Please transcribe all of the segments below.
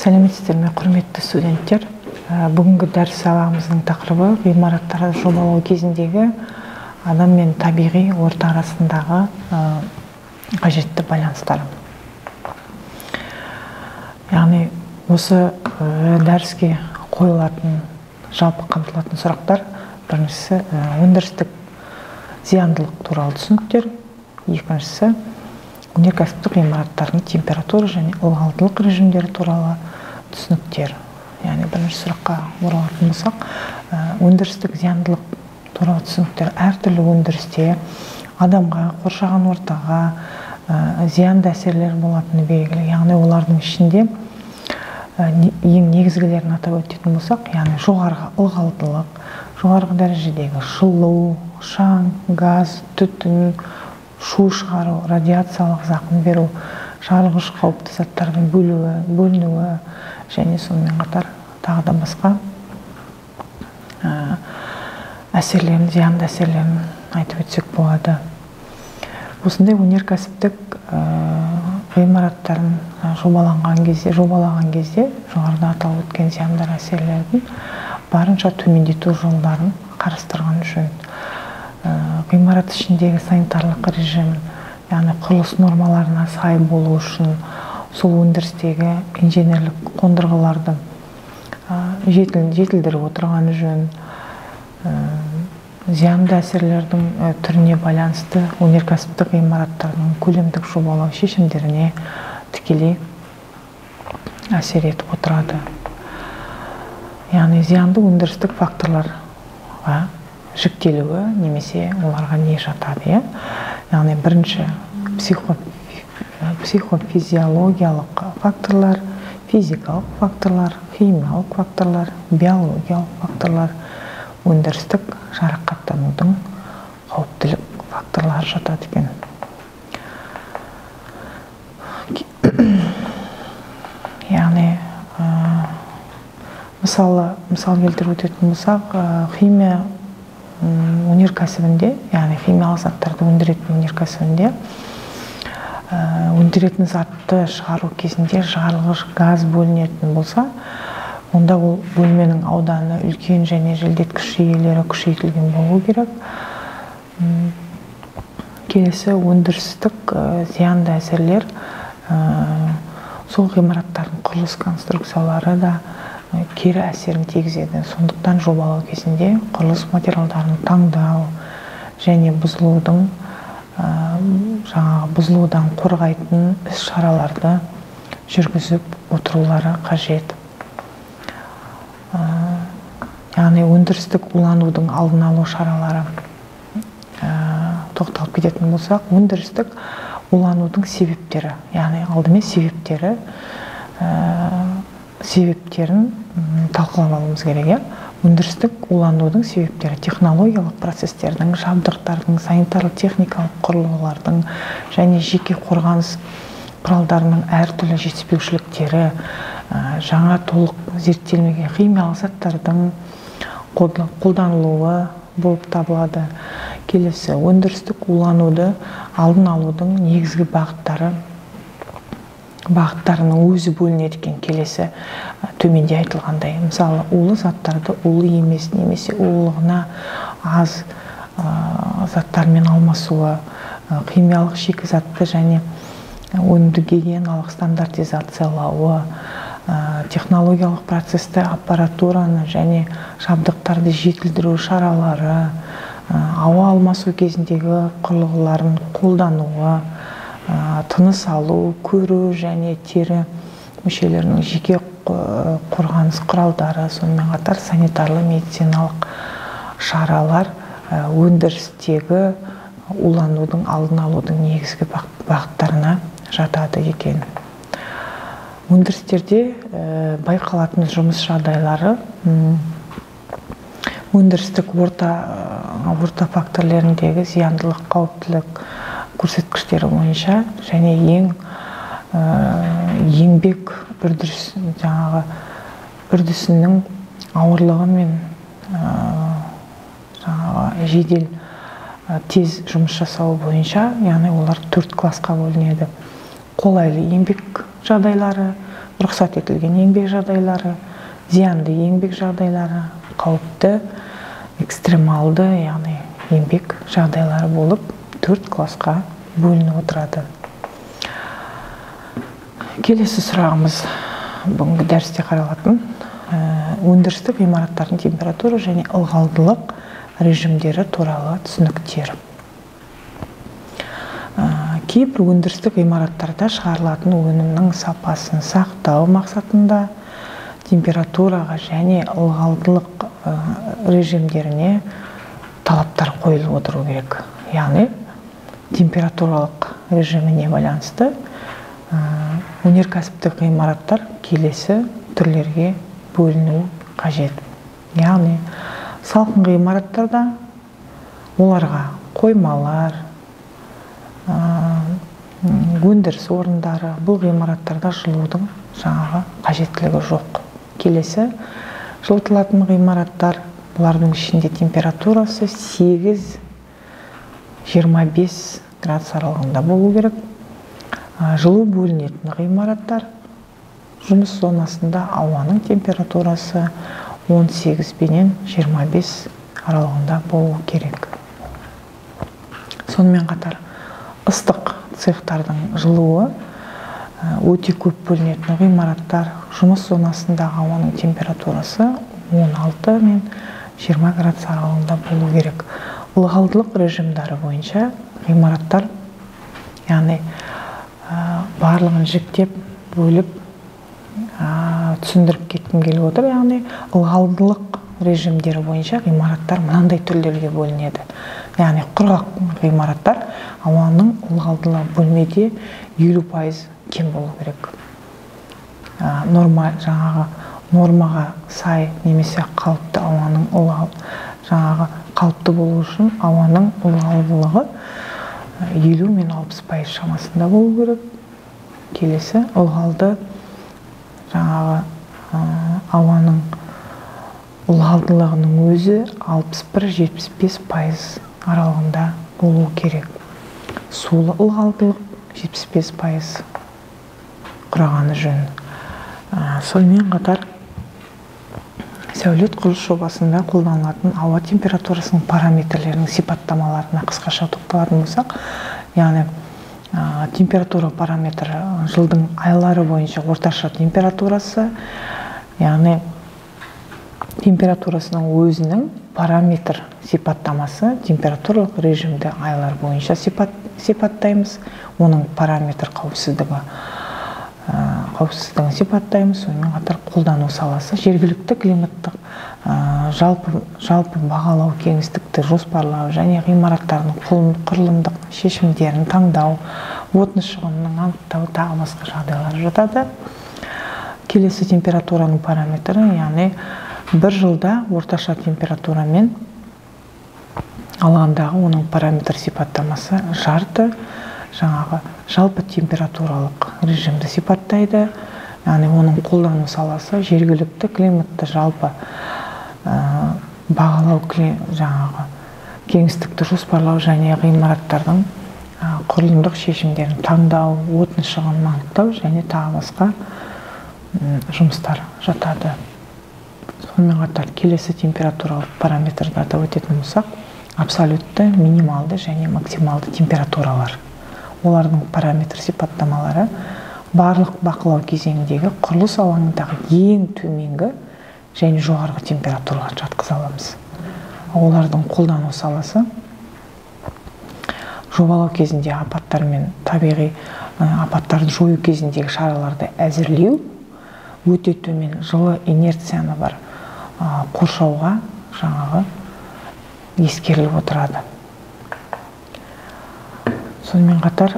Сәлеметсіздер ме, құрметті студенттер! Бүгінгі дәріс сабағымыздың тақырыбы ғимараттарды жобалау кезіндегі адам мен табиғи орта арасындағы қажетті байланыстар. Яғни осы дәріске қойылатын, жалпы қамтылатын сұрақтар: біріншісі өндірістік зияндылық туралы түсініктер, екіншісі өнеркәсіптік ғимараттардың температура және ылғалдылық режимдері туралы түсініктер. Яғни бірінші сұраққа оралатын болсақ, өндірістік зияндылық туралы түсініктер: әртүрлі өндірісте адамға, қоршаған ортаға зиянды әсерлер болатыны белгілі. Яғни олардың ішінде ең негізгілерін атап өтетін болсақ, яғни жоғарғы ылғалдылық, жоғарғы дәрежедегі жылу, шаң, газ, түтін, шу шығару, радиациялық зақым беру, жарылғыш қауіпті заттардың бөлінуі және сонымен қатар тағы да басқа әсерлерін, зиянды әсерлерін айтып өтсек болады. Осындай өнеркәсіптік ғимараттарын жобалаған кезде жоғарыда аталып өткен зиянды әсерлердің барынша төмендету жолдарын қарастырған жөн. Ғимарат ішіндегі санитарлық режим, яғни құрылыс нормаларына сай болу үшін сол өндірістегі инженерлік қондырғыларды жетілдіріп отырған жөн. Зиянды әсерлердің түріне байланысты өнеркәсіптік ғимараттардың көлемдік жобалау шешімдеріне тікелей әсер етіп отырады. Яғни зиянды өндірістік факторларға жіктелуі немесе оларға не жатады, иә? Яғни бірінші психофизиологиялық факторлар, физикалық факторлар, химиялық факторлар, биологиялық факторлар, өндірістік жарақаттанудың қауіптілік факторлары жатады екен. Яғни мысал келтіріп өтетін болсақ, химия өнеркәсібінде, яғни химиялық заттарды өндіретін өнеркәсібінде өндіретін затты шығару кезінде жарылғыш газ бөлінетін болса, онда ол бөлменің ауданы үлкен және желдеткіш жүйелері күшейтілген болу керек. Келесі өндірістік зиянды әсерлер сол ғимараттардың құрылыс конструкциялары да кері әсерін тигізеді. Сондықтан жобалау кезінде құрылыс материалдарын таңдау және бұзылудан қорғайтын іс-шараларды жүргізіп отырулары қажет. Яғни өндірістік уланудың алдын алу шаралары тоқталып кететін болсақ, өндірістік уланудың себептері, яғни алдымен себептерін талқылап алуымыз керек. Иә? Өндірістік уланудың себептері технологиялық процестердің, жабдықтардың, санитарлық-техникалық құрылғылардың және жеке қорғаныс құралдарының әртүрлі жетіспеушіліктері, жаңа толық зерттелмеген химиялық заттардың қолданылуы болып табылады. Келесі өндірістік улануды алдын алудың негізгі бағыттарының өзі бөлінеді екен. Келесі төменде айтылғандай, мысалы, улы заттарды улы емес немесе улылығына аз заттармен алмасуы, химиялық шикізатты және өнімді гигиеналық стандартизациялауы, технологиялық процесті, аппаратураны және жабдықтарды жетілдіру шаралары, ауа алмасу кезіндегі құрылғыларын қолдануы, тыныс алу, көру және тері мүшелерінің жеке қорғаныс құралдары, сонымен қатар санитарлы медициналық шаралар өндірістегі уланудың алдын алудың негізгі бағыттарына жатады екен. Өндірістерде байқалатын жұмыс жағдайлары өндірістік орта факторлеріндегі зияндылық, қауіптілік көрсеткіштері бойынша және ең еңбек үрдісінің ауырлығы мен жаңағы жедел тез жұмыс жасау бойынша, яғни олар 4 классқа бөлінеді. Қолайлы еңбек жағдайлары, рұқсат етілген еңбек жағдайлары, зиянды еңбек жағдайлары, қауіпті, экстремалды, яғни еңбек жағдайлары болып 4 классқа бөлініп отырады. Келесі сұрағымыз бүгінгі дәрісте қаралатын өндірістік ғимараттардың температура және ылғалдылық режимдері туралы түсініктер. Кейбір өндірістік ғимараттарда шығарылатын өнімнің сапасын сақтау мақсатында температураға және ылғалдылық режимдеріне талаптар қойылып отыру керек. Яғни температуралық режиміне байланысты өнеркәсіптік ғимараттар келесі түрлерге бөліну қажет. Яғни салқын ғимараттарда оларға қоймалар, өндіріс орындары, бұл ғимараттарда жылудың жаңағы қажеттілігі жоқ. Келесі жылытылатын ғимараттар, бұлардың ішінде температурасы 8-25 градус аралығында болу керек. Жылу бөлінетін ғимараттар, жұмыс зонасында ауаның температурасы 18 пенен 25 аралығында болу керек. Сонымен қатар ыстық цехтардың жылуы өте көп бөлінетін ғимараттар, жұмыс зонасындағы ауаның температурасы 16 мен 20 градус аралығында болу керек. Ылғалдылық режимдері бойынша ғимараттар, яғни барлығын жіктеп, бөліп, түсіндіріп кеткім келіп отыр. Яғни ылғалдылық режимдері бойынша ғимараттар мынандай түрлерге бөлінеді. Яғни құрғақ ғимараттар ауаның ылғалдылығы бөлмеде 50% кем болу керек. Норма, жаңағы нормаға сай немесе қалыпты ауаның жаңағы қалыпты болу үшін ауаның ылғалдылығы 50 мен 60% шамасында болу керек. Келесі ылғалды жаңағы ауаның ылғалдылығының өзі 61-75% аралығында болу керек. Сулы ылғалдылық 75% құрағаны жөн. Сонымен қатар сәулет құрылыс жобасында қолданылатын ауа температурасының параметрлерінің сипаттамаларына қысқаша тоқталатын болсақ, яғни температура параметрі жылдың айлары бойынша орташа температурасы, яғни температурасының өзінің параметр сипаттамасы температуралық режимді айлар бойынша сипаттаймыз, оның параметр қауіпсіздігін сипаттаймыз. Сонымен қатар қолдану саласы, жергілікті климаттық жалпы бағалау, кеңістікті жоспарлау және ғимараттардың құрылымдық шешімдерін таңдау, отын шығынын анықтау, тағы басқа жағдайлар жатады. Келесі температураның параметрі, яғни бір жылда орташа температурамен алғандағы оның параметр сипаттамасы жарты жаңағы жалпы температуралық режимді сипаттайды. Яғни оның қолдану саласы жергілікті климатты жалпы бағалау, жаңағы кеңістікті жоспарлау және ғимараттардың құрылымдық шешімдерін таңдау, отын шығынын анықтау және тағы басқа жұмыстар жатады. Сонымен қатар келесі температуралық параметрді атап өтетін болсақ, абсолютті, минималды және максималды температуралар. Олардың параметр сипаттамалары барлық бақылау кезеңіндегі құрылыс алаңындағы ең төменгі және жоғарғы температураларды жатқыза аламыз. Олардың қолдану саласы жобалау кезінде апаттар мен табиғи апаттарды жою кезіндегі шараларды әзірлеу, өте төмен жылы инерцияны бар қоршауға жаңағы ескеріліп отырады. Сонымен қатар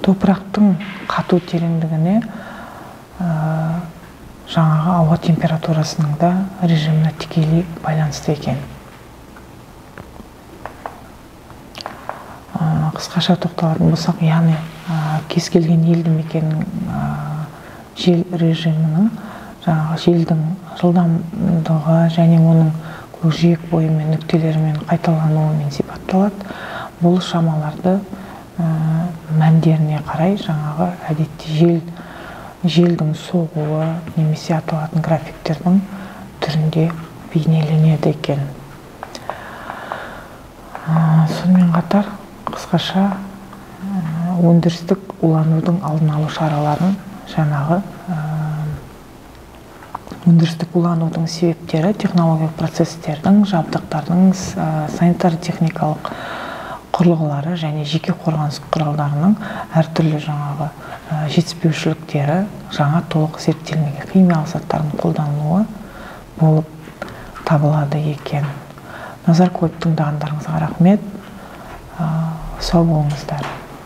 топырақтың қату тереңдігіне жаңағы ауа температурасының да режиміне тікелей байланысты екен. Қысқаша тоқталатын болсақ, яғни кез келген елді мекеннің жел режимінің жаңағы желдің жылдамдығы және оның көкжиек бойымен нүктелерімен қайталануымен сипатталады. Бұл шамаларды мәндеріне қарай жаңағы әдетте жел желдің соғуы немесе аталатын графиктердің түрінде бейнеленеді екен. Сонымен қатар қысқаша өндірістік уланудың алдын алу шараларын, жаңағы өндірістік уланудың себептері технологиялық процестердің, жабдықтардың, санитар-техникалық құрылғылары және жеке қорғаныс құралдарының әртүрлі жаңағы жетіспеушіліктері, жаңа толық зерттелмеген химиялық заттардың қолданылуы болып табылады екен. Назар қойып тыңдағандарыңызға рахмет. Сау болыңыздар.